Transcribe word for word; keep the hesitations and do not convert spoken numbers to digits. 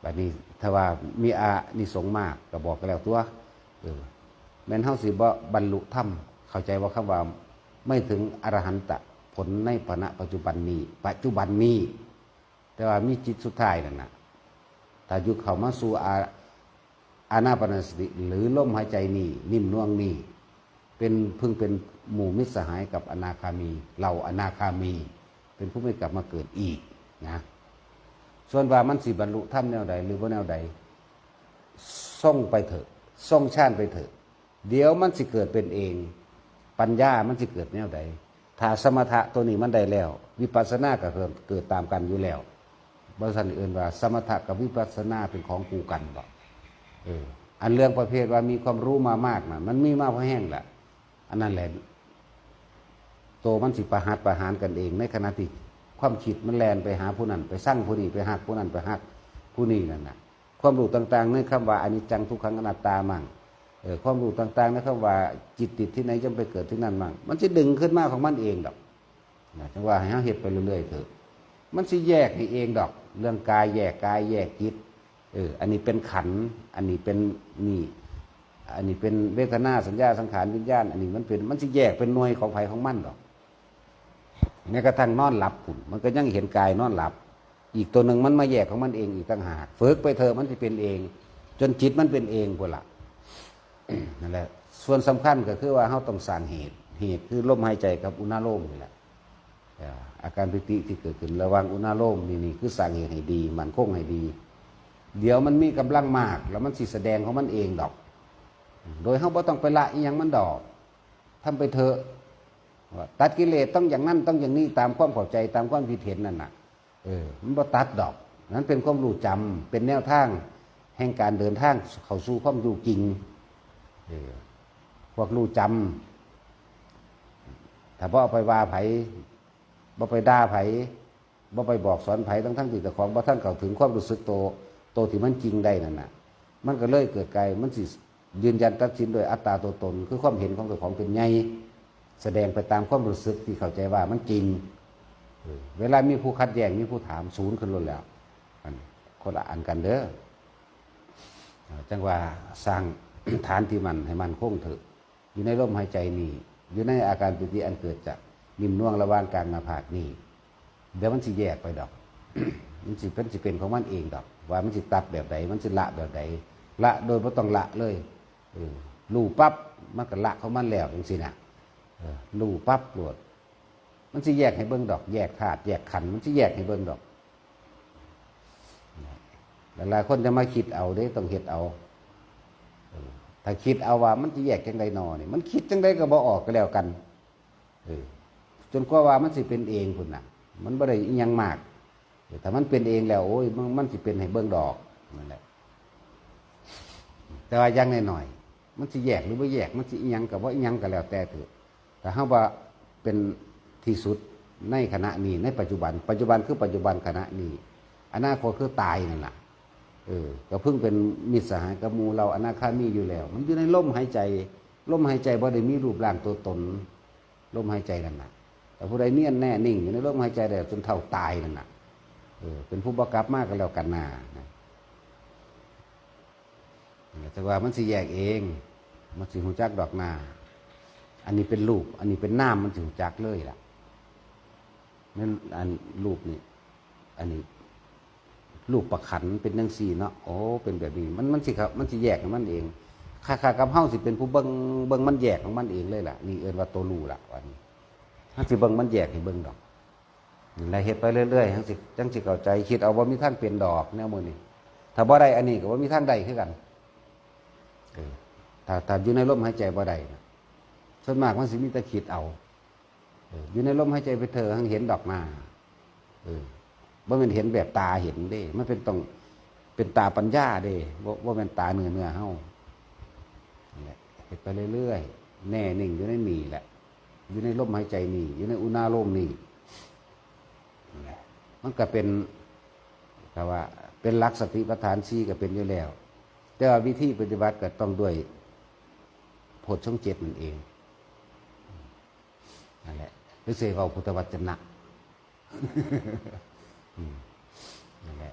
บัดนี้ถ้าว่ามีอานิสงส์มากก็บอกกันแล้วตัว เออ แม่นเฮาสิบ่บรรลุธรรม เข้าใจว่าคำว่าไม่ถึงอรหันตผลในขณะปัจจุบันนี้ ปัจจุบันนี้ แต่ว่ามีจิตสุดท้ายนั่นน่ะ ถ้าอยู่เข้ามาสู่อา อานาปานสติ หรือลมหายใจนี่ นิ่มนวลนี่ เป็น เพิ่งเป็นหมู่มิตรสหายกับอนาคามี เหล่าอนาคามี เป็นผู้ไม่กลับมาเกิดอีกนะ ส่วนว่ามันสิบรรลุธรรมแนวใด หรือว่าแนวใด ส่งไปเถอะ ส่งฌานไปเถอะ เดี๋ยวมันสิเกิดเป็นเอง ปัญญามันสิเกิดแนวใด ถ้าสมถะตัวนี้มันได้แล้ว วิปัสสนาก็เกิด เกิดตามกันอยู่แล้ว บ่ซั่นเอิ้นว่าสมถะกับวิปัสสนาเป็นของคู่กันบ่ เออ อันเรื่องประเภทว่ามีความรู้มามากน่ะ มันมีมาพอแห้งละ อันนั้นแหละ โตมันสิประหัตประหารกันเอง ในขณะที่ความคิดมันแล่นไปหาผู้นั้น ไปซังผู้นี้ ไปฮักผู้นั้น ไปฮักผู้นี้นั่นน่ะ ความรู้ต่างๆ ในคำว่าอนิจจัง ทุกขัง อนัตตามั่ง เออ ความรู้ต่างๆ ในคำว่าจิตติดที่ไหนย่อมไปเกิดที่นั่นมั่ง มันสิดึงขึ้นมาของมันเองดอกนะ จั่งว่าให้เฮาเฮ็ดไปเรื่อยๆ เถอะ มันสิแยกให้เองดอก เรื่องกายแยกกายแยกจิต เออ อันนี้เป็นขันธ์ อันนี้เป็นนี่ อันนี้เป็นเวทนา สัญญา สังขาร วิญญาณ อันนี้มันเป็น มันสิแยกเป็นหน่วยของไผของมันดอก แม้กระทั่งนอนหลับพุ้น มันก็ยังเห็นกายนอนหลับ อีกตัวหนึ่งมันมาแยกของมันเองอีกต่างหาก ฝึกไปเถอะ มันสิเป็นเอง จนจิตมันเป็นเองพุ้นละ นั่นแหละ ส่วนสำคัญก็คือว่าเฮาต้องสร้างเหตุ เหตุคือลมหายใจกับอุณาโลมนี่แหละ อ่า อาการปีติที่เกิดขึ้นระหว่างอุณาโลมนี่ นี่คือสร้างเหตุให้ดี มั่นคงให้ดี เดี๋ยวมันมีกำลังมาก แล้วมันสิแสดงของมันเองดอก โดยเฮาบ่ต้องไปละอิหยังมันดอก ทำไปเถอะ ว่าตัดกิเลสต้องอย่างนั้น ต้องอย่างนี้ ตามความเข้าใจ ตามความคิดเห็นนั่นน่ะ เออ มันบ่ตัดดอก นั้นเป็นความรู้จำ เป็นแนวทางแห่งการเดินทางเข้าสู่ความรู้จริง เออ พวกรู้จำ ถ้าบ่เอาไปว่าไผ บ่ไปด่าไผ บ่ไปบอกสอนไผ ทั้งๆ ที่เจ้าของบ่ทันเข้าถึงความรู้สึกโต โตที่มันจริงได้นั่นน่ะ มันก็เลยเกิดกลาย มันสิยืนยันตัดสินโดยอัตตาตัวตน คือความเห็นของเจ้าของเป็นใหญ่ แสดงไปตามความรู้สึกที่เข้าใจว่ามันจริง เออ เวลามีผู้ขัดแย้ง มีผู้ถาม ศูนย์ขึ้นโลดแล้ว อันคนละอันกันเด้อ เอ่อ จั่งว่าสร้าง ฐานที่มั่นให้มั่นคงเถอะ อยู่ในลมหายใจนี่ อยู่ในอาการปีติอันเกิดจากนิ่มนวลระหว่างกลางหน้าผากนี่ เดี๋ยวมันสิแยกไปดอก มันสิเป็น สิเป็นของมันเองดอก ว่ามันสิตัดแบบใด มันสิละแบบใด ละโดยบ่ต้องละเลย เออ รู้ปั๊บ มันก็ละของมันแล้วจั่งซี้น่ะ เออ รู้ปั๊บโลด มันสิแยกให้เบิ่งดอก แยกธาตุ แยกขันธ์ มันสิแยกให้เบิ่งดอก หลายๆ คนจะมาคิดเอาเด้ ต้องเฮ็ดเอา เออ ถ้าคิดเอาว่ามันสิแยกจั่งใดน้อนี่ มันคิดจั่งใดก็บ่ออกก็แล้วกัน เออ จนกว่าว่ามันสิเป็นเองพุ้นน่ะ มันบ่ได้อิหยังมาก เออ ถ้ามันเป็นเองแล้ว โอ้ย มัน มันสิเป็นให้เบิ่งดอก นั่นแหละ แต่ว่าอย่างน้อยๆ มันสิแยกหรือบ่แยก มันสิอิหยังก็บ่อิหยังก็แล้วแต่เถอะ ถ้าเฮาว่าเป็นที่สุดในขณะนี้ ในปัจจุบัน ปัจจุบันคือปัจจุบันขณะนี้ อนาคตคือตายนั่นน่ะ เออ ก็เพิ่งเป็นมิตรสหายกับหมู่เหล่าอนาคามีอยู่แล้ว มันอยู่ในลมหายใจ ลมหายใจบ่ได้มีรูปร่างตัวตน ลมหายใจนั่นน่ะ แต่ผู้ใดเนียนแน่นิ่งอยู่ในลมหายใจได้จนเท่าตายนั่นน่ะ เออ เป็นผู้บ่กลับมาก็แล้วกันนานะ แต่ว่ามันสิแยกเอง มันสิฮู้จักดอกนา อันนี้เป็นรูป อันนี้เป็นนาม มันสิฮู้จักเลยล่ะ นั่นอันรูปนี่ อันนี้ รูปประขันเป็นจั่งซี่เนาะ โอ้ เป็นแบบนี้ มัน มันสิครับ มันสิแยกของมันเอง ค่าๆ กับเฮาสิเป็นผู้เบิ่ง เบิ่งมันแยกของมันเองเลยล่ะ นี่เอิ้นว่าตัวรู้ล่ะ ว่านี่ เฮาสิเบิ่งมันแยกให้เบิ่งดอก นั่นแหละ เฮ็ดไปเรื่อยๆ จั่งสิ จั่งสิเข้าใจ คิดเอาบ่มีทางเป็นดอกแนวมื้อนี้ ถ้าบ่ได้อันนี้ก็บ่มีทางได้คือกัน เออ ถ้า ถ้าอยู่ในลมหายใจบ่ได้นะ ส่วนมากมันสิมีแต่คิดเอา เออ อยู่ในลมหายใจไปเถอะ หังเห็นดอกนา เออ บ่แม่นเห็นแบบตาเห็นเด้ มันเป็นต้อง เป็นตาปัญญาเด้ บ่ บ่แม่นตาเนื้อ เนื้อเฮา นั่นแหละ เฮ็ดไปเรื่อยๆ แน่นิ่งอยู่ในนี่แหละ อยู่ในลมหายใจนี่ อยู่ในอุณาโลมนี่ นั่นแหละ มันก็เป็น ก็ว่าเป็นหลักสติปัฏฐานสี่ก็เป็นอยู่แล้ว แต่ว่าวิธีปฏิบัติก็ต้องด้วยโพชฌงค์เจ็ดนั่นเอง นั่นแหละ หรือสิเว้าพุทธวจนะ อืม นั่นแหละ